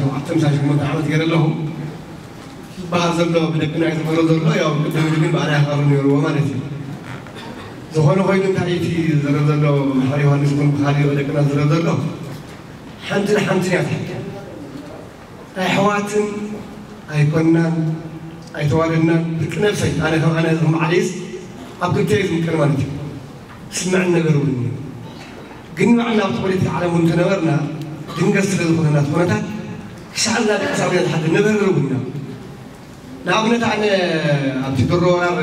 ሸውዓተ ምሳን ሸሞንተ ዓመት ገይረ ኣለኹ። ዝበሃል ዘሎ ብደቅና እዩ ዝቐርብ ዘሎ፣ ያው ቅድም ኢሉ ግን ብኣና ይቐርብ ነይርዎ ማለት እዩ። ዝኾነ ኮይኑ እንታይ እቲ ዝረብ ዘሎ፣ ምሕር ዮሃንስ ይኹን ብኻልእ ደቅና ዝረብ ዘሎ ሓንቲ ንሓንቲ እያ ትሕቶ። ኣሕዋትን ኣይኮንናን ኣይተዋደድናን፣ ብቂ ነብሰይ ኣነ ከም ኣነ ዝመዓለይስ ኣብ ክልተ እየ ዝምቀል ማለት እዩ። ስምዕን ነገር እውን እዩ። ግን ንባዕልና ኣብቲ ፖለቲካ ዓለም እውን ተነበርና ድንገት ስለ ዝኾነና እቲ ኩነታት ክሻዕልና ደቂ ሳውዲ ዝሓደ ነበርር እውን ኢና። ንኣብነት ኣነ ኣብቲ ድሮ ወራር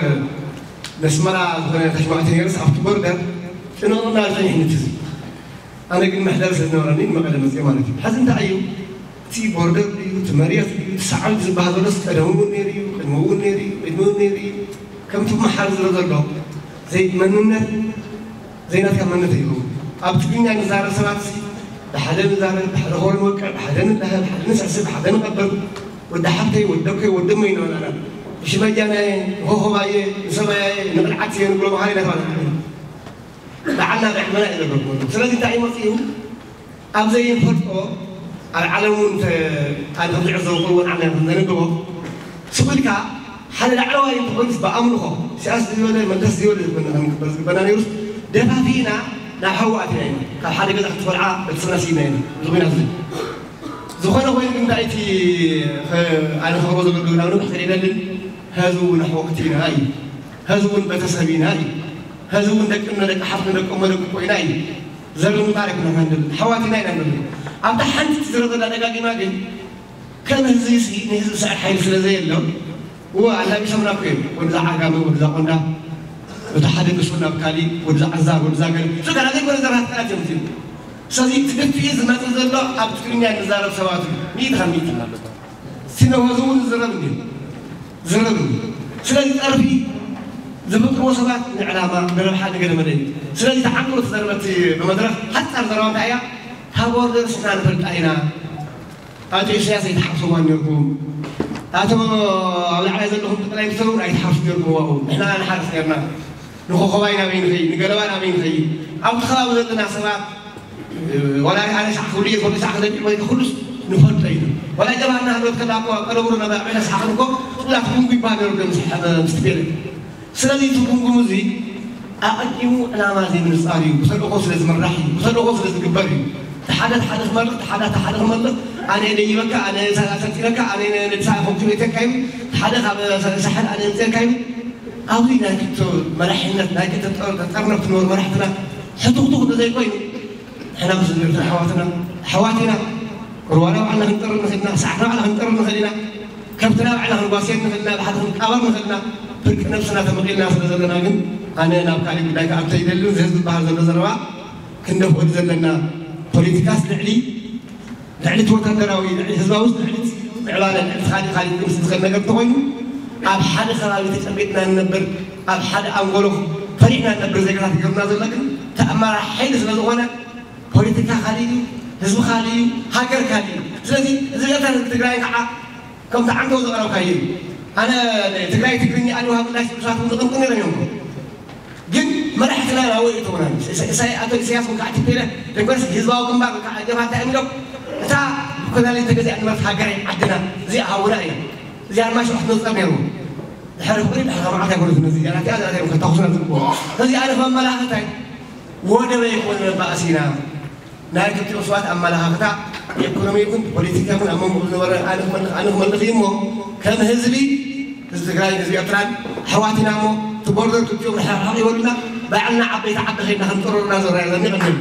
ነስመራ ዝኾነ ተሽማዕቲ ነርስ ኣብቲ ቦርደር ጭንቕና ዝጸኒሕኒ ትዝ ኣነ ግን መሕደር ስለ ዝነበረኒ ንመቐለ መፅእ ማለት እዩ። ሕዚ እንታይ እዩ እቲ ቦርደር እዩ እቲ መሬት እዩ እቲ ሰዓል ዝበሃል ዘሎስ ቀደም እውን ነይሩ እዩ ቅድሚ እውን ነይሩ እዩ ቅድሚ እውን ነይሩ እዩ። ከምቲ መሓር ዝሎ ዘሎ ዘይ መንነት ዘይናትካ መንነት ይኸውን። ኣብ ትግርኛ ንዛረብ ሰባት ብሓደ ንዛረብ ብሓደ ኾር ንወቅዕ ብሓደ ንላሃ ብሓደ ንስዕስብ ብሓደ ንቐበር ወዲ ሓፍተይ ወዲ ደኮይ ወዲ እመይ ንበላና ብሽመጃናየ ንኾኾባየ ንሰባያየ ንቕልዓት እየ ንብሎ መሃሪ ናተባለ ብዓልና ርዕመና እዩ ዘበርኩ። ስለዚ እንታይ እዩ መፅኡ ኣብ ዘይንፈልጦ ኣብ ዓለም እውን ኣነ ከም ዝዕዘቡ ክልወን ዓለም ከም ዘንብቦ ስቕ ኢልካ ሓደ ላዕለዋይ እንተኾይኑስ ብኣምልኾ ሲያስ ዝበለ መለስ ዝበለ ዝኮነ ክንግበር ዝግበና ነይሩስ ደፋፊእና ናብ ሓዊ ኣትና ኢና ካብ ሓደ ገዛ ክትፈልዓ ቤተሰብና ስኢና ኢና እዚ ኩናት እዚ ዝኾነ ኮይኑ ግን እንታይ እቲ ኣነ ክኸብሮ ዘለሉ ናብ ንብሕ ከደደልን ህዝቡ እውን ኣሕወቕቲ ኢና እዩ ህዝቡ እውን ቤተሰብ ኢና እዩ ህዝቡ እውን ደቂ እምነ ደቂ ሓፍቲ ደቂ እሞ ደቂ እኮ ኢና እዩ ዘርምጣ ኣይኮነና ንብል ሓዋትና ኢና ንብል ኣብታ ሓንቲ ትዝረበላ ደጋጊማ ግን ከም ህዝቢ ሲ ንህዝቢ ሰዓት ሓይሊ ስለ ዘየሎ እወ ኣላቢሶምና እኮ እዮም ወድዛ ዓጋመ ወድዛ ቆንዳ ወዲ ሓደ ንሱ ናብ ካሊእ ወድዛ ዓዛር ወድዛ ገለ እሱ ገና ዘይኮነ ዘርሃት ቃላት እዮም ዝብሉ ስለዚ ትድፍኢ ዝመፅእ ዘሎ ኣብ ትግርኛ ንዛረብ ሰባት እዩ ሚእቲ ካብ ሚእቲ ስነ ህዝቡ እውን ዝረብ እንዲ ዝረብ እንዲ ስለዚ ፀርፊ ዝፈጥርዎ ሰባት ንዕላማ ንረብሓ ንገለ መለ እዩ ስለዚ ተዓምሮ ተዘረበት ብመድረክ ሓፃር ዘረባ እንታይ እያ ካብ ኦርደር ስና ንፈልጣ ኢና ኣቶ ኢሳያስ ኣይትሓፍስዋ ነርኩም ኣቶ ኣብ ላዕላይ ዘለኹም ጠቅላይ ሚኒስትር እውን ኣይትሓፍሱ ነርኩም ዋው ንሕና ንሓርስ ነርና ንኾኾባይ ናበይ ንኸይድ ንገለባ ናበይ ንኸይድ ኣብቲ ከባቢ ዘለና ሰባት ዋላ ኣነ ሳዕ ክብሉ እየ ዝፈልጦ ሳዕ ክዘቢዕ ወይ ኩሉስ ንፈልጦ ኢና ዋላ ጀብሃና ህልወት ከላ እኮ ቀለብሩ ነበ ዕቤና ሳዕ ክንኮ ቁላት ጉንጉ ይበሃል ነሩ ምስ ትቤለ ስለዚ እቲ ጉምጉም እዚ ኣቐዲሙ ዕላማ ዘይምንጻር እዩ ብተልእኾ ስለ ዝምራሕ እዩ ብተልእኾ ስለ ዝግበር እዩ እቲ ሓደ ሓደ ክመርቕ እቲ ሓደ ሓደ ክመርቕ ኣነ ደይበካ ኣነ ሰልጢነካ ኣነ ነድሳ ኮምፒተካ እዩ ሓደ ካብ ሳሕል ኣነ ምፅእካ እዩ ኣብዚ ናይ ክልተ መራሕነት ናይ ክልተ ጠርነፍ ትነበሩ መራሕትና ሕቱኽቱኽ እንተዘይኮይኑ ንሕና ምስ ንብል ኣሕዋትና ኣሕዋት ኢና ቁርባና ባዕልና ክንጠርር ንኽእል ኢና ሰዓትና ባዕልና ክንጠርር ንኽእል ኢና ከብትና ባዕልና ክንጓስየን ንኽእል ኢና ብሓደ ክንቃበር ንኽእል ኢና ፍርቂ ነብስና ተመቒልና ስለ ዘለና ግን ኣነ ናብ ካሊእ ጉዳይ ክኣቱ ኣይደልን እዚ ህዝቢ ዝበሃል ዘሎ ዘረባ ክንደፍኦ ዘለና ፖለቲካስ ልዕሊ ልዕሊ እቲ ወታደራዊ ልዕሊ ህዝባዊ ልዕሊ ምዕባለ ልዕሊ ካሊእ ካሊእ ክምስ ዝኽእል ነገር እንተኾይኑ ኣብ ሓደ ከባቢ ተጨቢጥና ንነብር ኣብ ሓደ ኣንጎሎ ፈሪሕና ንነብር ዜጋታት ገርና ዘሎ ግን እቲ ኣማራሒ ሓይሊ ስለ ዝኾነ ፖለቲካ ካሊእ እዩ ህዝቢ ካሊእ እዩ ሃገር ካሊእ እዩ ስለዚ እዚ ኤርትራ ህዝቢ ትግራይ ከዓ ከምቲ ዓንተው ዘቕረብካዮ እዩ ኣነ ትግራይ ትግርኛ ኣድዋ ምላሽ ቅዱሳት ዝቕምጡ ነይሮም እዮም ግን መራሕትና ናበይ እተውና ኣቶ ኢሳያስ ወካዕቲ ፔለ ደንጎስ ህዝባዊ ግንባር ወካዓ ጀብሃ እንታይ እዮም እታ ብኮናሌ ተገዚኣ ንመርት ሃገር ዓድና እዚኣ ሃውና እያ እዚኣ ድማ ሸውዓተ ነጥቢ ነይሩ ድሕሪ ፍቅሪ ድሕሪ መዓት ኣይኮነት ነዚ እያ ናቲኣ ዘራተዮም ከተኹስና ዝግብኦ እዚ ኣነ ከመላኽታይ ወደበ ይኮነ ባእሲና ናይ ክልቲኦም ሰባት ኣመላኻኽታ ኢኮኖሚ ይኹን ፖለቲካ ይኹን ኣብ መንጎ ዝነበረ ኣነ ክመልኽ ኣነ ክመልኽ እዩ እሞ ከም ህዝቢ ህዝቢ ትግራይ ህዝቢ ኤርትራን ኣሕዋት ኢና እሞ እቲ ቦርደር ክልቲኦም ርሕራሕ ይበሉና ባዕልና ዓበይቲ ዓዲ ከይድና ክንጥርርና ዝረኣየለኒ ይቐንል